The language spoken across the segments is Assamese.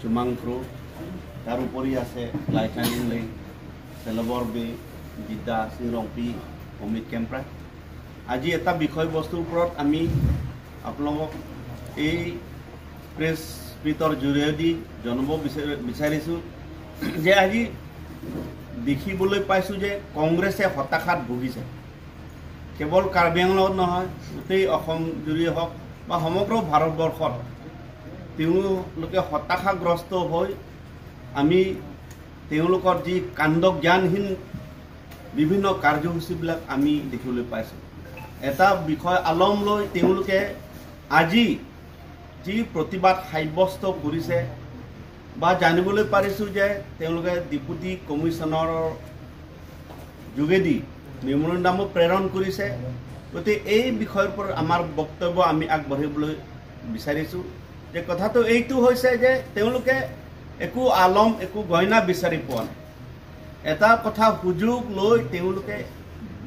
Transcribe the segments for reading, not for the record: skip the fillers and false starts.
চুমাংক্ৰু, তাৰ উপৰি আছে লাইচানিংলে, চেলবৰ বে, বিদ্যা সিং ৰংপি, অমিত কেম্প্ৰাই। আজি এটা বিষয়বস্তুৰ ওপৰত আমি আপোনালোকক এই প্ৰেছ মিটৰ জৰিয়তে জনাব বিচাৰিছোঁ যে আজি দেখিবলৈ পাইছোঁ যে কংগ্ৰেছে হতাশাত ভুগিছে। কেৱল কাৰ্বি আংলঙত নহয়, গোটেই অসম জুৰি হওক বা সমগ্ৰ ভাৰতবৰ্ষত তেওঁলোকে হতাশাগ্ৰস্ত হৈ আমি তেওঁলোকৰ যি কাণ্ডজ্ঞানহীন বিভিন্ন কাৰ্যসূচীবিলাক আমি দেখিবলৈ পাইছোঁ। এটা বিষয় আলম লৈ তেওঁলোকে আজি যি প্ৰতিবাদ সাব্যস্ত কৰিছে বা জানিবলৈ পাৰিছোঁ যে তেওঁলোকে ডেপুটি কমিশ্যনাৰৰ যোগেদি মেমৰেণ্ডামো প্ৰেৰণ কৰিছে। গতিকে এই বিষয়ৰ ওপৰত আমাৰ বক্তব্য আমি আগবাঢ়িবলৈ বিচাৰিছোঁ যে কথাটো এইটো হৈছে যে তেওঁলোকে একো আলম, একো গয়না বিচাৰি পোৱা নাই। এটা কথা সুযোগ লৈ তেওঁলোকে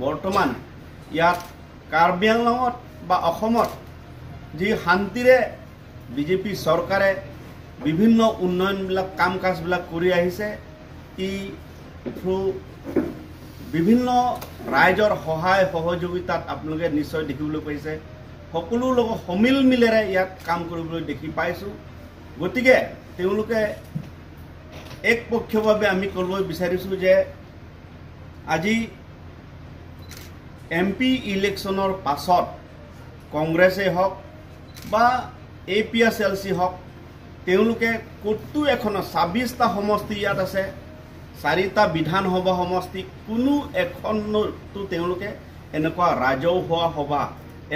বৰ্তমান ইয়াত কাৰ্বি আংলঙত বা অসমত যি শান্তিৰে বিজেপি চৰকাৰে বিভিন্ন উন্নয়নবিলাক কাম কাজবিলাক কৰি আহিছে, ই থ্ৰু বিভিন্ন ৰাইজৰ সহায় সহযোগিতাত আপোনালোকে নিশ্চয় দেখিবলৈ পাইছে, সকলো লগত সমিল মিলেৰে ইয়াত কাম কৰিবলৈ দেখি পাইছোঁ। গতিকে তেওঁলোকে একপক্ষীয়ভাৱে আমি ক'ব বিচাৰিছোঁ যে আজি এম পি ইলেকশ্যনৰ পাছত কংগ্ৰেছেই হওক বা A P S L C হওক, তেওঁলোকে ক'তো এখনো 26টা সমষ্টি ইয়াত আছে, 4টা বিধানসভা সমষ্টি, কোনো এখনতো তেওঁলোকে এনেকুৱা ৰাজহুৱা সভা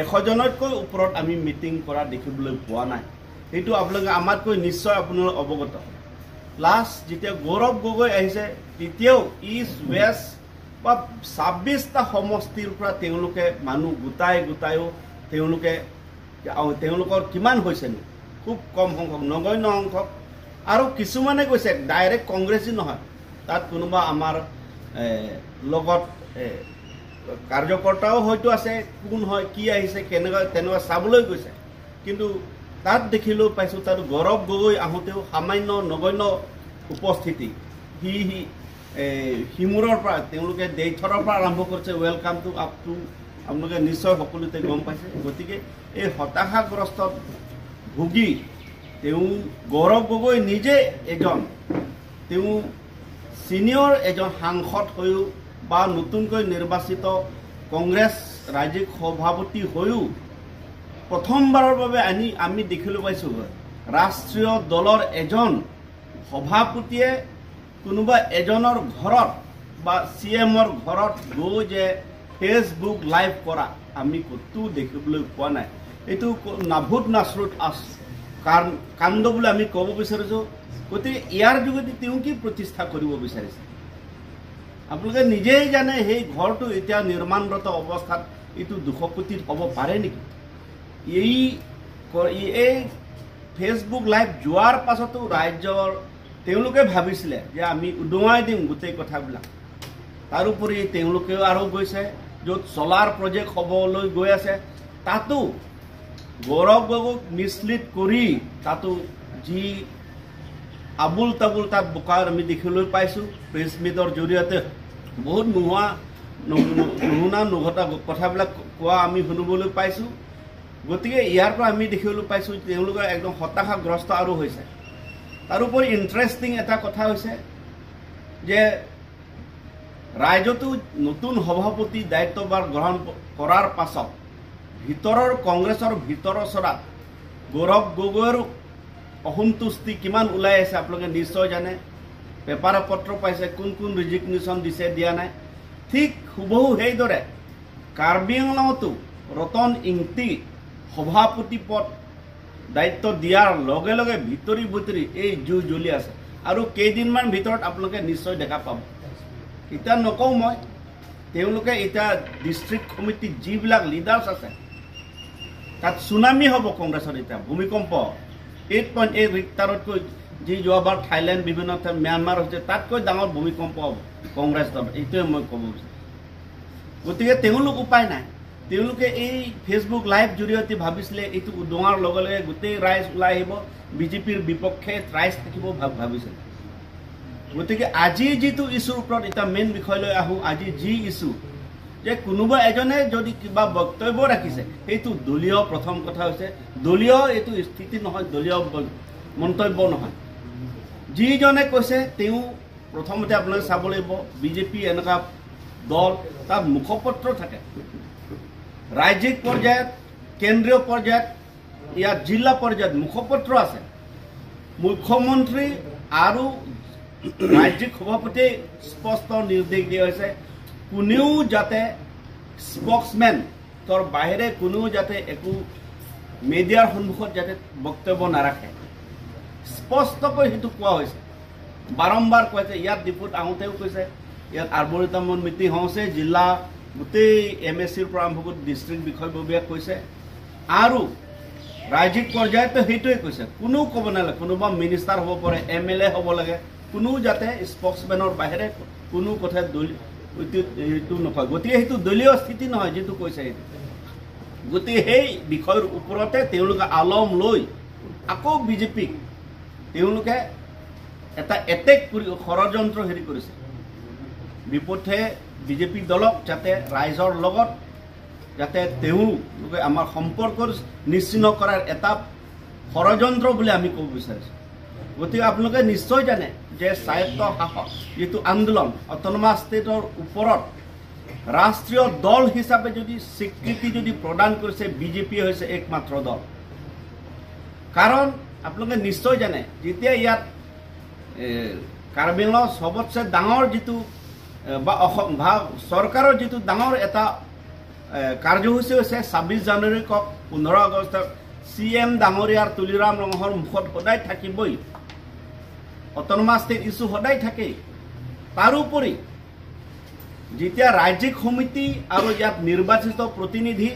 100জনতকৈ ওপৰত আমি মিটিং কৰা দেখিবলৈ পোৱা নাই। সেইটো আপোনালোকে আমাতকৈ নিশ্চয় আপোনালোক অৱগত। লাষ্ট যেতিয়া গৌৰৱ গগৈ আহিছে তেতিয়াও ইষ্ট ৱেষ্ট বা 26টা সমষ্টিৰ পৰা তেওঁলোকে মানুহ গোটাই গোটাইও তেওঁলোকে তেওঁলোকৰ কিমান হৈছেনো, খুব কম সংখ্যক, নগণ্য সংখ্যক। আৰু কিছুমানে কৈছে ডাইৰেক্ট কংগ্ৰেছী নহয়, তাত কোনোবা আমাৰ লগত কাৰ্যকৰ্তাও হয়তো আছে, কোন হয় কি আহিছে কেনেকুৱা তেনেকুৱা চাবলৈ গৈছে। কিন্তু তাত দেখিলেও পাইছোঁ তাত গৌৰৱ গগৈ আহোঁতেও সামান্য নগণ্য উপস্থিতি। সি সিমূৰৰ পৰা তেওঁলোকে দেইথৰৰ পৰা আৰম্ভ কৰিছে welcome to up to, আপোনালোকে নিশ্চয় সকলোতে গম পাইছে। গতিকে এই হতাশাগ্ৰস্ত ভুগি তেওঁ গৌৰৱ গগৈ নিজে এজন তেওঁ ছিনিয়ৰ এজন সাংসদ হৈও বা নতুনকৈ নিৰ্বাচিত কংগ্ৰেছ ৰাজ্যিক সভাপতি হৈও প্ৰথমবাৰৰ বাবে আমি দেখিবলৈ পাইছোঁ ৰাষ্ট্ৰীয় দলৰ এজন সভাপতিয়ে কোনোবা এজনৰ ঘৰত বা চি এমৰ ঘৰত গৈ যে ফেচবুক লাইভ কৰা আমি ক'তো দেখিবলৈ পোৱা নাই। এইটো নাভূত নাশ্ৰুত কাণ্ড বুলি আমি ক'ব বিচাৰিছোঁ। গতিকে ইয়াৰ যোগেদি তেওঁ কি প্ৰতিষ্ঠা কৰিব বিচাৰিছে আপোনালোকে নিজেই জানে। সেই ঘৰটো এতিয়া নিৰ্মাণৰত অৱস্থাত এইটো 200 কোটিত হ'ব পাৰে নেকি? এই ফেচবুক লাইভ যোৱাৰ পাছতো ৰাজ্যৰ তেওঁলোকে ভাবিছিলে যে আমি উদঙাই দিম গোটেই কথাবিলাক। তাৰোপৰি তেওঁলোকেও আৰু গৈছে য'ত চ'লাৰ প্ৰজেক্ট হ'বলৈ গৈ আছে, তাতো গৌৰৱ গগৈক মিছলিড কৰি তাতো যি আবুল তাবুল তাত বোকা আমি দেখিবলৈ পাইছোঁ। প্ৰেছ মিটৰ জৰিয়তে বহুত নুশুনা নঘটা কথাবিলাক কোৱা আমি শুনিবলৈ পাইছোঁ। গতিকে ইয়াৰ পৰা আমি দেখিবলৈ পাইছোঁ তেওঁলোকে একদম হতাশাগ্ৰস্ত আৰু হৈছে। তাৰোপৰি ইণ্টাৰেষ্টিং এটা কথা হৈছে যে ৰাজ্যতো নতুন সভাপতি দায়িত্বভাৰ গ্ৰহণ কৰাৰ পাছত ভিতৰৰ কংগ্ৰেছৰ ভিতৰৰ চৰাত গৌৰৱ গগৈৰ অসন্তুষ্টি কিমান ওলাই আছে আপোনালোকে নিশ্চয় জানে। পেপাৰে পত্ৰ পাইছে কোন কোন ৰিজিগনেশ্যন দিছে দিয়া নাই। ঠিক হুবহু সেইদৰে কাৰ্বি আংলঙতো ৰতন ইংতি সভাপতি পদ দায়িত্ব দিয়াৰ লগে লগে ভিতৰি ভিতৰি এই জুই জ্বলি আছে আৰু কেইদিনমান ভিতৰত আপোনালোকে নিশ্চয় দেখা পাব। এতিয়া নকওঁ মই, তেওঁলোকে এতিয়া ডিষ্ট্ৰিক্ট কমিটিত যিবিলাক লিডাৰ্ছ আছে তাত চুনামি হ'ব কংগ্ৰেছত। এতিয়া ভূমিকম্প 8.8 ৰিক্টাৰতকৈ যি যোৱাবাৰ থাইলেণ্ড বিভিন্ন ঠাইত ম্যানমাৰ হৈছে তাতকৈ ডাঙৰ ভূমিকম্প হ'ব কংগ্ৰেছ দলত, এইটোৱে মই ক'ব বিচাৰোঁ। গতিকে তেওঁলোক উপায় নাই, তেওঁলোকে এই ফেচবুক লাইভ জৰিয়তে ভাবিছিলে এইটো উদঙাৰ লগে লগে গোটেই ৰাইজ ওলাই আহিব, বিজেপিৰ বিপক্ষে ৰাইজ থাকিব ভাবিছিলে। গতিকে আজি যিটো ইছ্যুৰ ওপৰত এতিয়া মেইন বিষয়লৈ আহোঁ, আজি যি ইছ্যু যে কোনোবা এজনে যদি কিবা বক্তব্য ৰাখিছে সেইটো দলীয়, প্ৰথম কথা হৈছে দলীয় এইটো স্থিতি নহয়, দলীয় মন্তব্য নহয়। যিজনে কৈছে তেওঁ প্ৰথমতে আপোনালোকে চাব লাগিব, বিজেপি এনেকুৱা দল তাত মুখপত্ৰ থাকে, ৰাজ্যিক পৰ্যায়ত, কেন্দ্ৰীয় পৰ্যায়ত, ইয়াত জিলা পৰ্যায়ত মুখপত্ৰ আছে। মুখ্যমন্ত্ৰী আৰু ৰাজ্যিক সভাপতিয়ে স্পষ্ট নিৰ্দেশ দিয়া হৈছে কোনেও যাতে স্পক্সমেনৰ বাহিৰে কোনেও যাতে একো মিডিয়াৰ সন্মুখত যাতে বক্তব্য নাৰাখে, স্পষ্টকৈ সেইটো কোৱা হৈছে, বাৰম্বাৰ কৈছে। ইয়াত ডিপুত আহোঁতেও কৈছে, ইয়াত আৰ্বৰিটামত মিটিং হৈছে, জিলা গোটেই এম এছ চিৰ পৰা আৰম্ভ কৰি ডিষ্ট্ৰিক্ট বিষয়ববীয়াক কৈছে, আৰু ৰাজ্যিক পৰ্যায়তো সেইটোৱে কৈছে। কোনেও ক'ব নালাগে, কোনোবা মিনিষ্টাৰ হ'ব পাৰে, এম এল এ হ'ব লাগে, কোনো যাতে স্পক্সমেনৰ বাহিৰে কোনো কথা সেইটো নকয়। গতিকে সেইটো দলীয় স্থিতি নহয় যিটো কৈছে সেইটো। গতিকে সেই বিষয়ৰ ওপৰতে তেওঁলোকে আলম লৈ আকৌ বিজেপিক তেওঁলোকে এটা এটেক কৰি ষড়যন্ত্ৰ হেৰি কৰিছে, বিপথে বিজেপি দলক যাতে ৰাইজৰ লগত যাতে তেওঁলোকে আমাৰ সম্পৰ্ক নিশ্চিন্ন কৰাৰ এটা ষড়যন্ত্ৰ বুলি আমি ক'ব বিচাৰিছোঁ। গতিকে আপোনালোকে নিশ্চয় জানে যে স্বায়ত্ত শাসন যিটো আন্দোলন অট'নমাছ ষ্টেটৰ ওপৰত ৰাষ্ট্ৰীয় দল হিচাপে যদি স্বীকৃতি যদি প্ৰদান কৰিছে, বিজেপি হৈছে একমাত্ৰ দল। কাৰণ আপোনালোকে নিশ্চয় জানে যেতিয়া ইয়াত কাৰ্বি আংলং চবতছে ডাঙৰ যিটো বা অসম বা চৰকাৰৰ যিটো ডাঙৰ এটা কাৰ্যসূচী হৈছে 26 জানুৱাৰী কওক, 15 আগষ্টত চি এম ডাঙৰীয়াৰ তুলিৰাম ৰংহাঙৰ মুখত সদায় থাকিবই অট'নমাছ ষ্টেট ইছ্যু সদায় থাকেই। তাৰোপৰি যেতিয়া ৰাজ্যিক সমিতি আৰু ইয়াত নিৰ্বাচিত প্ৰতিনিধি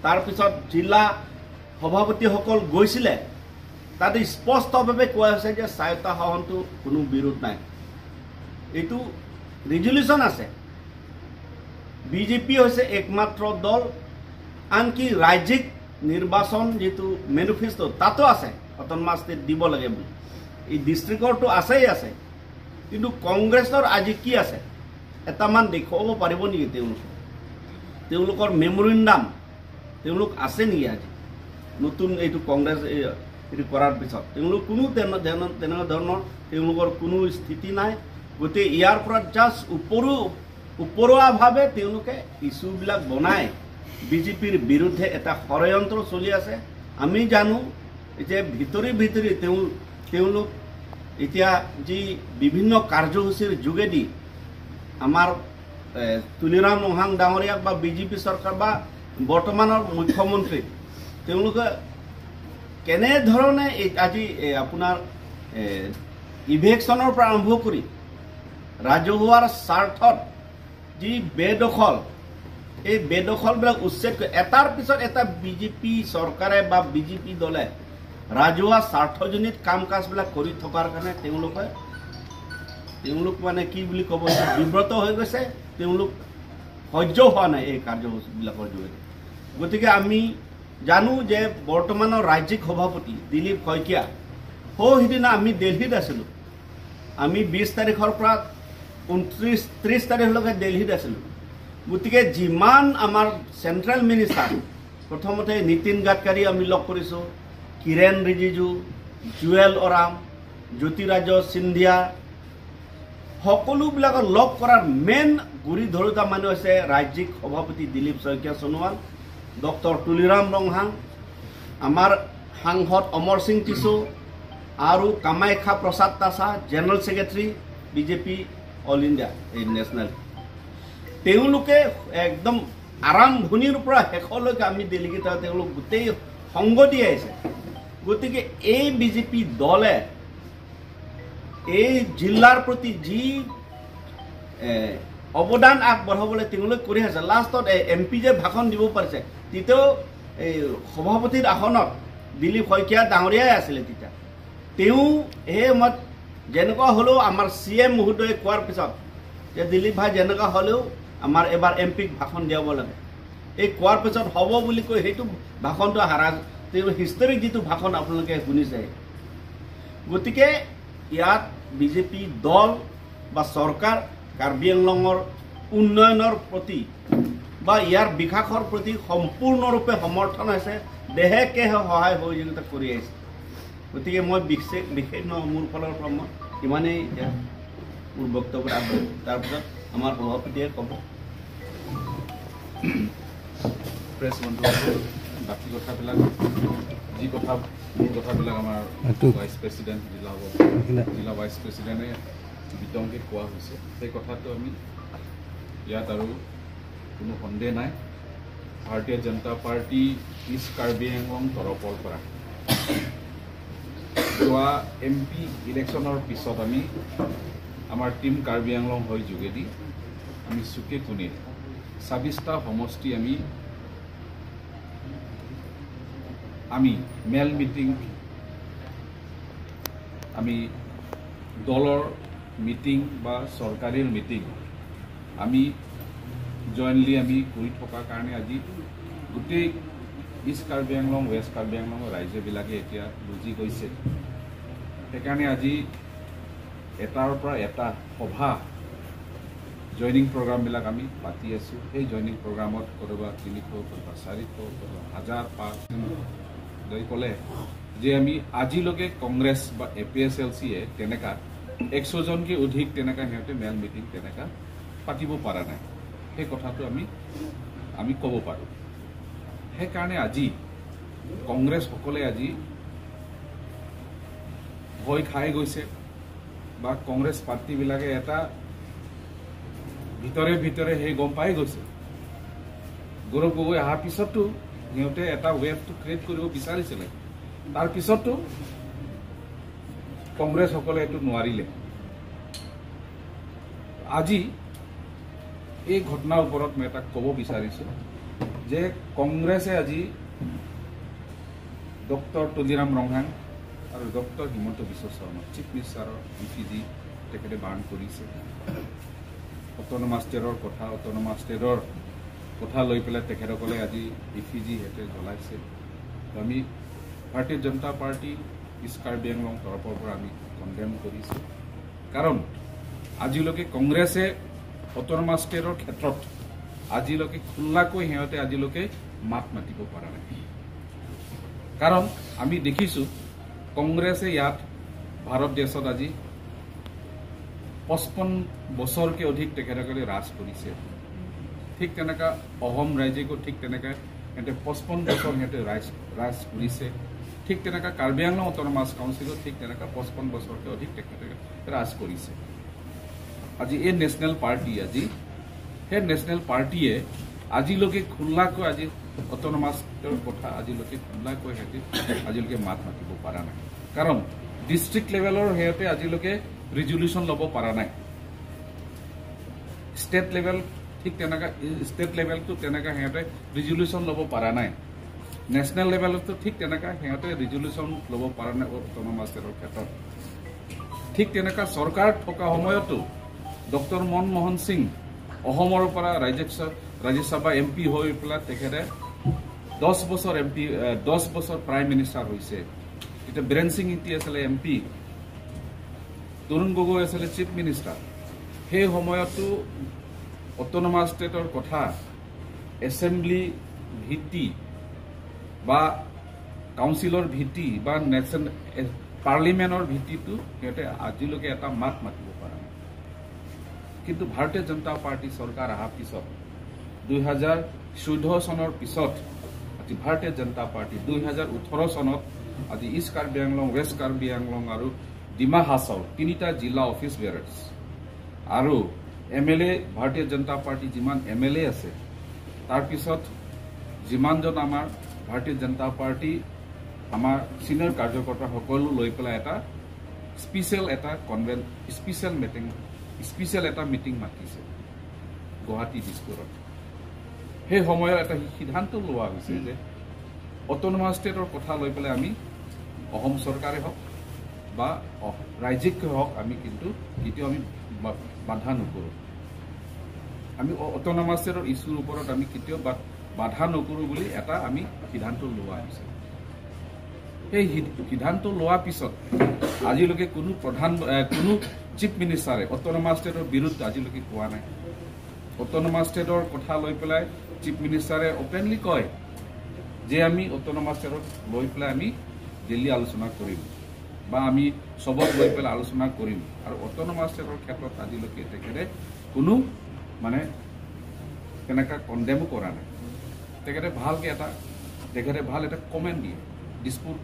তাৰপিছত জিলা সভাপতিসকল গৈছিলে, তাতে স্পষ্টভাৱে কোৱা হৈছে যে স্বায়ত্ত শাসনটো কোনো বিৰোধ নাই, এইটো ৰিজলিউশ্যন আছে। বিজেপি হৈছে একমাত্ৰ দল, আনকি ৰাজ্যিক নিৰ্বাচন যিটো মেনিফেষ্টো তাতো আছে অট'নমাছ ষ্টেট দিব লাগে বুলি, এই ডিষ্ট্ৰিক্টৰটো আছেই আছে। কিন্তু কংগ্ৰেছৰ আজি কি আছে এটামান দেখুৱাব পাৰিব নেকি? তেওঁলোকৰ মেমৰিণ্ডাম তেওঁলোক আছে নেকি আজি নতুন এইটো কংগ্ৰেছ এইটো কৰাৰ পিছত? তেওঁলোক কোনো তেনেকুৱা ধৰণৰ তেওঁলোকৰ কোনো স্থিতি নাই। গতিকে ইয়াৰ পৰা জাষ্ট ওপৰুৱাভাৱে তেওঁলোকে ইছ্যুবিলাক বনাই বিজেপিৰ বিৰুদ্ধে এটা ষড়যন্ত্ৰ চলি আছে। আমি জানো যে ভিতৰি ভিতৰি তেওঁলোক এতিয়া যি বিভিন্ন কাৰ্যসূচীৰ যোগেদি আমাৰ তুলিৰাম ৰংহাং ডাঙৰীয়াক বা বিজেপি চৰকাৰ বা বৰ্তমানৰ মুখ্যমন্ত্ৰী তেওঁলোকে কেনেধৰণে আজি আপোনাৰ ইভেকশ্যনৰ পৰা আৰম্ভ কৰি ৰাজহুৱাৰ স্বাৰ্থত যি বেদখল, এই বেদখলবিলাক উচ্ছেদ কৰি এটাৰ পিছত এটা বিজেপি চৰকাৰে বা বিজেপি দলে ৰাজহুৱা স্বাৰ্থজনিত কাম কাজবিলাক কৰি থকাৰ কাৰণে তেওঁলোক মানে কি বুলি ক'ব, বিব্ৰত হৈ গৈছে, তেওঁলোক সহ্য হোৱা নাই এই কাৰ্যসূচীবিলাকৰ যোগেদি। গতিকে আমি জানো যে বৰ্তমানৰ ৰাজ্যিক সভাপতি দিলীপ শইকীয়া, সৌ সিদিনা আমি দিল্লীত আছিলোঁ, আমি 20 তাৰিখৰ পৰা 29-30 তাৰিখলৈকে দিল্লীত আছিলোঁ। গতিকে যিমান আমাৰ চেণ্ট্ৰেল মিনিষ্টাৰ, প্ৰথমতে নীতিন গাডকাৰী আমি লগ কৰিছোঁ, কিৰেণ ৰিজিজু, জুৱেল ওৰাম, জ্যোতিৰাজ সিন্ধিয়া, সকলোবিলাকক লগ কৰাৰ মেইন গুৰি ধৰোঁতা মানুহ হৈছে ৰাজ্যিক সভাপতি দিলীপ শইকীয়া সোণোৱাল, ডক্টৰ তুলিৰাম ৰংহাং, আমাৰ সাংসদ অমৰ সিং টিছু আৰু Kamakhya Prasad Tasa, general secretary BJP all India এই নেশ্যনেল। তেওঁলোকে একদম আৰম্ভণিৰ পৰা শেষলৈকে আমি দিল্লীত তেওঁলোক গোটেই সংগ দি আহিছে। গতিকে এই বিজেপি দলে এই জিলাৰ প্ৰতি যি অৱদান আগবঢ়াবলৈ তেওঁলোকে কৰি আছে, লাষ্টত এম পি যে ভাষণ দিব পাৰিছে, তেতিয়াও এই সভাপতিৰ আসনত দিলীপ শইকীয়া ডাঙৰীয়াই আছিলে। তেতিয়া তেওঁ সেই সময়ত যেনেকুৱা হ'লেও আমাৰ চি এম মহোদয়ে কোৱাৰ পিছত যে দিলীপ ভাই যেনেকুৱা হ'লেও আমাৰ এবাৰ এম পিক ভাষণ দিয়াব লাগে, এই কোৱাৰ পিছত হ'ব বুলি কৈ সেইটো ভাষণটো হাৰা, তেওঁ হিষ্টৰিক যিটো ভাষণ আপোনালোকে শুনিছে। গতিকে ইয়াত বিজেপি দল বা চৰকাৰ কাৰ্বি আংলঙৰ উন্নয়নৰ প্ৰতি বা ইয়াৰ বিকাশৰ প্ৰতি সম্পূৰ্ণৰূপে সমৰ্থন আছে, দেহে কেহে সহায় সহযোগিতা কৰি আহিছে। গতিকে মই বিশেষ বিশেষ নহয়, মোৰ ফালৰ পৰা মই ইমানেই এতিয়া মোৰ বক্তব্য আগবাঢ়িম, তাৰপিছত আমাৰ সভাপতিয়ে ক'ব। প্ৰেছ বন্ধুসকল, বাকী কথাবিলাক যি কথা মূল কথাবিলাক আমাৰ ভাইচ প্ৰেচিডেণ্ট জিলা ভাইচ প্ৰেচিডেণ্টে বিতংকে কোৱা হৈছে, সেই কথাটো আমি ইয়াত আৰু কোনো সন্দেহ নাই। ভাৰতীয় জনতা পাৰ্টি ইষ্ট কাৰ্বি আংলং তৰফৰ পৰা যোৱা এম পি ইলেকশ্যনৰ পিছত আমি আমাৰ টীম কাৰ্বি আংলং হৈ যোগেদি আমি চুকে কোণে 26টা সমষ্টি আমি মেল মিটিং, আমি দলৰ মিটিং বা চৰকাৰীৰ মিটিং আমি জইণ্টলি আমি কৰি থকাৰ কাৰণে আজি গোটেই ইষ্ট কাৰ্বি আংলং, ৱেষ্ট কাৰ্বি আংলঙৰ ৰাইজবিলাকে এতিয়া বুজি গৈছে। সেইকাৰণে আজি এটাৰ পৰা এটা সভা জইনিং প্ৰগ্ৰামবিলাক আমি পাতি আছোঁ। সেই জইনিং প্ৰগ্ৰামত ক'ৰবাত 300, ক'ৰবাত 400, ক'ৰবাত 1000, 5 লৈ ক'লে যে আমি আজিলৈকে কংগ্ৰেছ বা এ পি এছ এল চিয়ে তেনেকুৱা 100জনকৈ অধিক তেনেকুৱা সিহঁতে মেল মিটিং তেনেকুৱা পাতিব পৰা নাই, সেই কথাটো আমি ক'ব পাৰোঁ। সেইকাৰণে আজি কংগ্ৰেছসকলে আজি ভয় খাই গৈছে বা কংগ্ৰেছ পাৰ্টীবিলাকে এটা ভিতৰে ভিতৰে সেই গম পাই গৈছে। গৌৰৱ গগৈ অহাৰ পিছতো সিহঁতে এটা ৱেভটো ক্ৰিয়েট কৰিব বিচাৰিছিলে, তাৰপিছতো কংগ্ৰেছসকলে এইটো নোৱাৰিলে। আজি এই ঘটনাৰ ওপৰত মই এটা ক'ব বিচাৰিছোঁ যে কংগ্ৰেছে আজি ডক্টৰ তুলিৰাম ৰংহাং আৰু ডক্টৰ হিমন্ত বিশ্ব শৰ্মা চিফ মিনিষ্টাৰৰ ইফিজি তেখেতে বাৰ্ণ কৰিছে। অট'নমাছ ষ্টেটৰ কথা লৈ পেলাই তেখেতসকলে আজি ইফিজি সিহঁতে জ্বলাইছে। আমি ভাৰতীয় জনতা পাৰ্টি ইষ্ট কাৰ্বি আংলং তৰফৰ পৰা আমি কণ্ডেম কৰিছোঁ, কাৰণ আজিলৈকে কংগ্ৰেছে অট'নমাছ ষ্টেটৰ ক্ষেত্ৰত আজিলৈকে খোলাকৈ সিহঁতে আজিলৈকে মাত মাতিব পৰা নাই। কাৰণ আমি দেখিছোঁ কংগ্ৰেছে ইয়াত ভাৰত দেশত আজি 55 বছৰকে অধিক তেখেতসকলে ৰাজ কৰিছে। ঠিক তেনেকুৱা অসম ৰাজ্যকো ঠিক তেনেকৈ সিহঁতে 55 বছৰ সিহঁতে ৰাজ কৰিছে। ঠিক তেনেকুৱা কাৰ্বি আংলং অট'নমাছ কাউন্সিলো ঠিক তেনেকুৱা 55 বছৰকে অধিক তেখেতে ৰাজ কৰিছে। আজি এই নেশ্যনেল পাৰ্টি, আজি সেই নেশ্যনেল পাৰ্টীয়ে আজিলৈকে খোলাকৈ আজি অট'নমাছ কথা আজিলৈকে খোলাকৈ সিহঁতে আজিলৈকে মাত মাতিব পৰা নাই, কাৰণ ডিষ্ট্ৰিক্ট লেভেলৰ সিহঁতে আজিলৈকে ৰিজলিউশ্যন ল'ব পৰা নাই। ষ্টেট লেভেল ঠিক তেনেকুৱা, ষ্টেট লেভেলটো তেনেকুৱা সিহঁতে ৰিজলিউশ্যন ল'ব পৰা নাই। নেশ্যনেল লেভেলতো ঠিক তেনেকুৱা সিহঁতে ৰিজলিউশ্যন ল'ব পৰা নাই অট'নমাছ ষ্টেটৰ ক্ষেত্ৰত। ঠিক তেনেকুৱা চৰকাৰ থকা সময়তো ডক্টৰ মনমোহন সিং অসমৰ পৰা ৰাজ্যসভা এম পি হৈ পেলাই তেখেতে 10 বছৰ এম পি, 10 বছৰ প্ৰাইম মিনিষ্টাৰ হৈছে। এতিয়া বীৰেন সিং ইংতি আছিলে এম পি, তৰুণ গগৈ আছিলে চিফ মিনিষ্টাৰ। সেই সময়তো অট'নমাছ ষ্টেটৰ কথা এছেম্বলি ভিত্তি বা কাউন্সিলৰ ভিত্তি বা নেশ্যনেল পাৰ্লিমেণ্টৰ ভিত্তিটো সিহঁতে আজিলৈকে এটা মাত মাতিব পৰা নাই। কিন্তু ভাৰতীয় জনতা পাৰ্টি চৰকাৰ অহাৰ পিছত 2014 চনৰ পিছত আজি ভাৰতীয় জনতা পাৰ্টি 2018 চনত আজি ইষ্ট কাৰ্বি আংলং, ৱেষ্ট কাৰ্বি আংলং আৰু ডিমা হাছাও 3টা জিলা অফিচ বেয়াৰাৰ্ছ আৰু এম এল এ, ভাৰতীয় জনতা পাৰ্টি যিমান এম এল এ আছে, তাৰপিছত যিমানজন আমাৰ ভাৰতীয় জনতা পাৰ্টি আমাৰ চিনিয়ৰ কাৰ্যকৰ্তা সকলো লৈ পেলাই এটা স্পেচিয়েল এটা কনভেন স্পেচিয়েল মিটিং স্পেচিয়েল এটা মিটিং মাতিছে গুৱাহাটী দিছপুৰত। সেই সময়ত এটা সিদ্ধান্ত লোৱা হৈছে যে অট'নমাছ ষ্টেটৰ কথা লৈ পেলাই আমি অসম চৰকাৰে হওক বা ৰাজ্যিক হওক আমি কিন্তু কেতিয়াও আমি বাধা নকৰোঁ। আমি অট'নমাছ ষ্টেটৰ ইছ্যুৰ ওপৰত আমি কেতিয়াও বাধা নকৰোঁ বুলি এটা আমি সিদ্ধান্ত লোৱা হৈছে। সেই সিদ্ধান্ত লোৱাৰ পিছত আজিলৈকে কোনো প্ৰধান কোনো চিফ মিনিষ্টাৰে অট'নমাছ ষ্টেটৰ বিৰুদ্ধে আজিলৈকে কোৱা নাই। অট'নমাছ ষ্টেটৰ কথা লৈ পেলাই চিফ মিনিষ্টাৰে অপেনলি কয় যে আমি অট'নমাছ ষ্টেটত লৈ পেলাই আমি দিল্লী আলোচনা কৰিম বা আমি চবক লৈ পেলাই আলোচনা কৰিম। আৰু অট'নমাছ ষ্টেটৰ ক্ষেত্ৰত আজিলৈকে তেখেতে কোনো মানে তেনেকুৱা কণ্ডেমো কৰা নাই। তেখেতে ভাল এটা কমেণ্ট দিয়ে। দিছপুৰ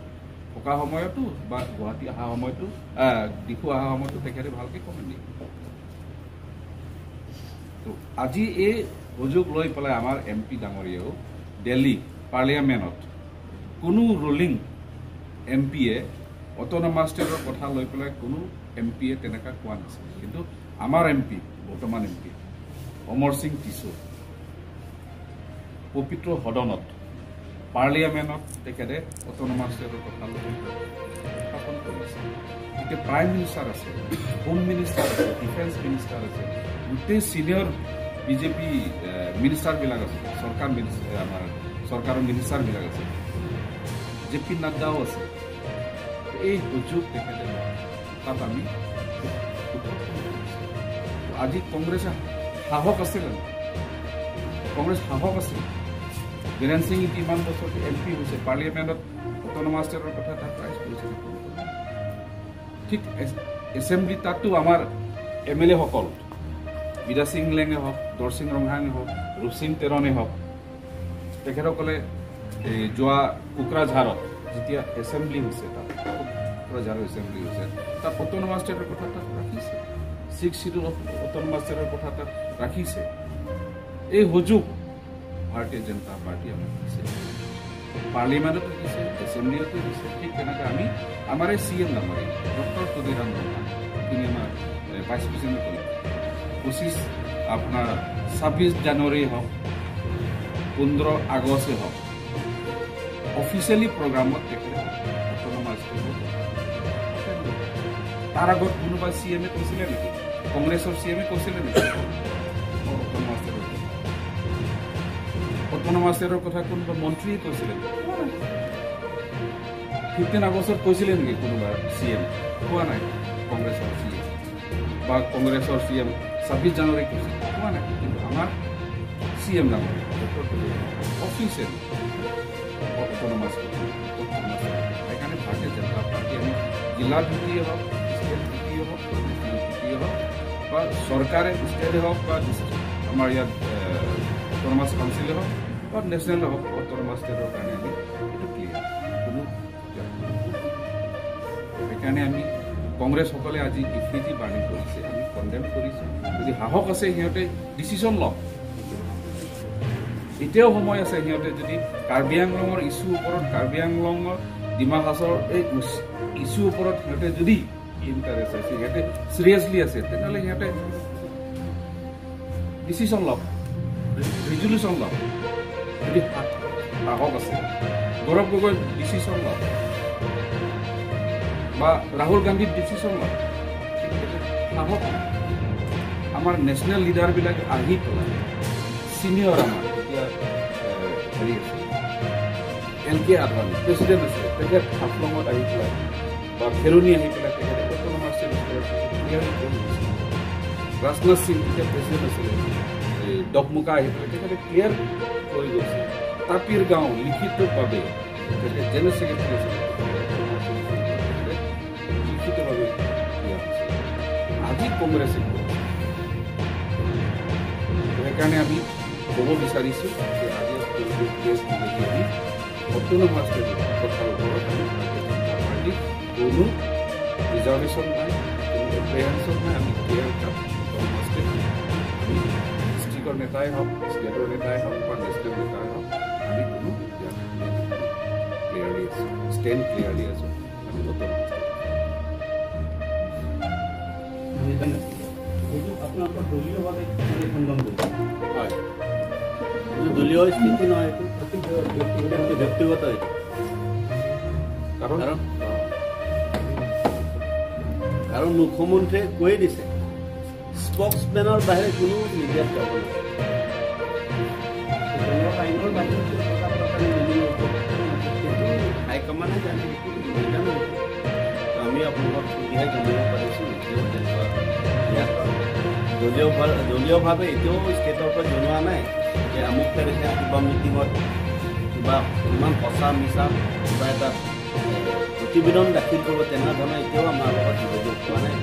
থকা সময়তো বা গুৱাহাটী অহা সময়তো, ডিফু অহা সময়তো তেখেতে ভালকৈ কমেণ্ট দিয়ে। তো আজি এই সুযোগ লৈ পেলাই আমাৰ এম পি ডাঙৰীয়াও দিল্লী পাৰ্লিয়ামেণ্টত কোনো ৰুলিং এম পিয়ে অট'নমাছ ষ্টেটৰ কথা লৈ পেলাই কোনো এম পিয়ে তেনেকুৱা কোৱা নাছিল। কিন্তু আমাৰ এম পি, বৰ্তমান এম পি অমৰ সিং টিছো পবিত্ৰ সদনত পাৰ্লিয়ামেণ্টত তেখেতে অট'নমাছ ষ্টেটৰ কথা লৈ উত্থাপন কৰিছে। এতিয়া প্ৰাইম মিনিষ্টাৰ আছে, হোম মিনিষ্টাৰ আছে, ডিফেন্স মিনিষ্টাৰ আছে, গোটেই ছিনিয়ৰ বিজেপি মিনিষ্টাৰবিলাক আছে, চৰকাৰ আমাৰ চৰকাৰৰ মিনিষ্টাৰবিলাক আছে, জে পি নাড্ডাও আছে। এই সুযোগ তেখেতে তাত আমি আজি কংগ্ৰেছে সাহস আছিল, কংগ্ৰেছ সাহস আছিল। বীৰেন সিং ইমান বছৰ এম পি হৈছে, পাৰ্লিয়ামেণ্টত অট'নমাছ ষ্টেটৰ কথা তাত ৰাইজ কৰিছে। ঠিক এছেম্বলি তাতো আমাৰ এম এল এসকল বিদা সিং লেঙে হওক, দৰসিং ৰংহাঙে হওক, ৰূপসিং তেৰণে হওক, তেখেতসকলে এই যোৱা কোকৰাঝাৰত যেতিয়া এছেম্বলি হৈছে, তাত কোকৰাঝাৰৰ এছেম্বলি হৈছে, তাত অট'নমাছ ষ্টেটৰ কথা তাত ৰাখিছে, 6 চিডুল অট'নমাছ ষ্টেটৰ কথা তাত ৰাখিছে। এই সুযোগ ভাৰতীয় জনতা পাৰ্টি আমাক দিছে, পাৰ্লিয়ামেণ্টতো দিছে, এছেম্বলিতো দিছে। ঠিক তেনেকৈ আমি আমাৰ এই চি এম ডাঙৰীয়া ডক্টৰ তুলিৰাম ৰংহাং, তিনি আমাৰ ভাইচ প্ৰেচিডেণ্ট ক'লে 25 আপোনাৰ 26 জানুৱাৰী হওক, 15 আগষ্টে হওক, অফিচিয়েলি প্ৰগ্ৰামত তেখেতে অট'নমাছ ষ্টেটৰ তাৰ আগত কোনোবা চি এমে কৈছিলে নেকি? কংগ্ৰেছৰ চি এমে কৈছিলে নেকি অট'নমাছ ষ্টেটৰ? অট'নমাছ ষ্টেটৰ কথা কোনোবা মন্ত্ৰীয়ে কৈছিলে নেকি? 15 আগষ্টত কৈছিলে নেকি কোনোবা চি এম? কোৱা নাই। কংগ্ৰেছৰ চি এম বা কংগ্ৰেছৰ চি এম 26 জানুৱাৰী কৈছিল, কোৱা নাই। কিন্তু আমাৰ চি এম ডাঙৰীয়া অফিচিয়েল অট'নমাছ, সেইকাৰণে ভাৰতীয় জনতা পাৰ্টি আমি জিলা ভিত্তিয়ে হওক, ষ্টেট ভিত্তিয়ে হওক, নেশ্যনেল ভিত্তিয়ে হওক, বা চৰকাৰে ষ্টেটে হওক বা আমাৰ ইয়াত অট'নমাছ কাউন্সিলে হওক বা নেশ্যনেল হওক, অট'নমাছ ষ্টেটৰ কাৰণে আমি এইটো ক্লিয়াৰ কোনো। সেইকাৰণে আমি কংগ্ৰেছসকলে আজি ইফিজি বাৰ্ণিং কৰিছে, আমি কণ্ডেম কৰিছোঁ। যদি সাহস আছে সিহঁতে ডিচিশ্যন লওক, এতিয়াও সময় আছে। সিহঁতে যদি কাৰ্বি আংলঙৰ ইছ্যুৰ ওপৰত, কাৰ্বি আংলঙৰ ডিমা হাছাওৰ এই ইছ্যুৰ ওপৰত সিহঁতে যদি ইণ্টাৰেষ্ট আছে, সিহঁতে চিৰিয়াছলি আছে, তেনেহ'লে সিহঁতে ডিচিশ্যন লওক, ৰিজলিউশ্যন লওক। যদি সাহস আছে, গৌৰৱ গগৈ ডিচিশ্যন লওক বা ৰাহুল গান্ধীৰ ডিচিশ্যন লওক, সাহস। আমাৰ নেশ্যনেল লিডাৰবিলাক আহি পেলাই ছিনিয়ৰ আমাৰ এতিয়া হেৰি আছে, এল কে আদৱানী প্ৰেচিডেণ্ট আছে, তেখেত হাফলঙত আহি পেলাই বা খেৰণি আহি পেলাই তেখেতে অট'নমাছ ক্লিয়াৰলি কৈ গৈছে। ৰাজনাথ সিং তেতিয়া প্ৰেচিডেণ্ট আছিলে, এই দকমুকা আহি পেলাই তেখেতে ক্লিয়াৰ কৰি গৈছে। তাপিৰ গাঁও লিখিতভাৱে তেখেতে জেনেৰেল ছেক্ৰেটাৰী আছিলে, তেখেতে লিখিতভাৱে দিয়া হৈছে। আজি কংগ্ৰেছে, সেইকাৰণে আমি ক'ব বিচাৰিছোঁ যে আজি আমি অট'নমাছ কথাৰ ওপৰত আমি ভাৰতীয় জনতা পাৰ্টীক কোনো ৰিজাৰ্ভেশ্যন নাই, কোনো এপ্ৰিহেনশ্যন নাই। আমি ক্লিয়াৰ কাট অট'নমাছ ষ্টেট, আমি ডিষ্ট্ৰিক্টৰ নেতাই হওক, ষ্টেটৰ নেতাই হওক বা নেশ্যনেল নেতাই হওক, আমি কোনো ইয়াত ক্লিয়াৰলি আছোঁ, ষ্টেণ্ড ক্লিয়াৰলি আছোঁ, আমি অট'নমাছ ষ্টেট। আপোনালোকৰ দলীয়ভাৱে খণ্ডন কৰিছে? হয়, দলীয় স্থিতি নহয়, এইটো ব্যক্তিগত। এইটো কাৰণ মুখ্যমন্ত্ৰীয়ে কৈয়ে দিছে স্পক্সমেনৰ বাহিৰে কোনো নিৰ্দেশ যাব নোৱাৰে। হাইকমাণ্ডে জানে, নাজানো। আমি আপোনালোকক সুবিধা জানিব পাৰিছোঁ। এতিয়াও তেনেকুৱা ইয়াত দলীয়ভাৱে এতিয়াও ষ্টেটৰ পৰা জনোৱা নাই যে আমুক তাৰিখে কিবা মিটিঙত কিবা ইমান সঁচা মিছা কিবা এটা প্ৰতিবেদন দাখিল কৰিব, তেনেধৰণে এতিয়াও আমাৰ লগত যোগাযোগ হোৱা নাই।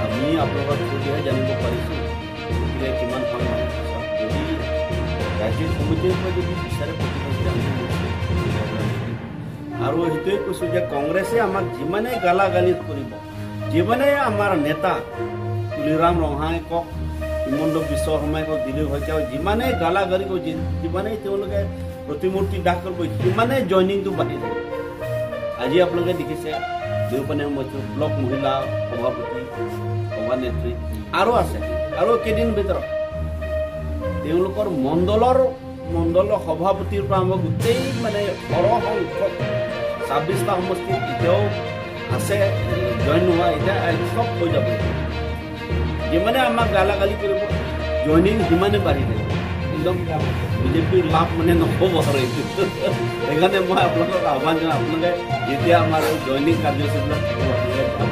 আমি আপোনালোকৰ থ্ৰুদিহে জানিব পাৰিছোঁ। গতিকে কিমান হয় যদি ৰাজ্যিক সমিতিৰ পৰা যদি বিচাৰে প্ৰতিবেদন আমি আৰু সেইটোৱে কৈছোঁ যে কংগ্ৰেছে আমাক যিমানেই গালা গালি কৰিব, যিমানেই আমাৰ নেতা তুলিৰাম ৰংহাঙে কওক, হিমন্ত বিশ্ব শৰ্মাই কওক, দিলীপ শইকীয়াই যিমানেই গালা গালি কৰিব, যিমানেই তেওঁলোকে প্ৰতিমূৰ্তি দাহ কৰিব, সিমানেই জইনিংটো বাঢ়ি থাকিব। আজি আপোনালোকে দেখিছে দেওপানী সমষ্টিৰ ব্লক মহিলা সভাপতি, সভানেত্ৰী আৰু আছে, আৰু কেইদিন ভিতৰত তেওঁলোকৰ মণ্ডলৰ সভাপতিৰ পৰা আৰম্ভ গোটেই মানে সৰহ সংখ্যক 26টা সমষ্টিত এতিয়াও আছে জইন নোহোৱা, এতিয়া চব হৈ যাব। যিমানে আমাক গালা গালি কৰিব, জইনিং সিমানে বাঢ়ি থাকিব। একদম বিজেপিৰ লাভ মানে নক'ব আৰু এইটো। সেইকাৰণে মই আপোনালোকক আহ্বান জনাওঁ, আপোনালোকে যেতিয়া আমাৰ জইনিং কাৰ্যসূচীবিলাক থাকিব আপোনালোকে যাব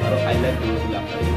আৰু হাইলাইট কৰিবলৈ।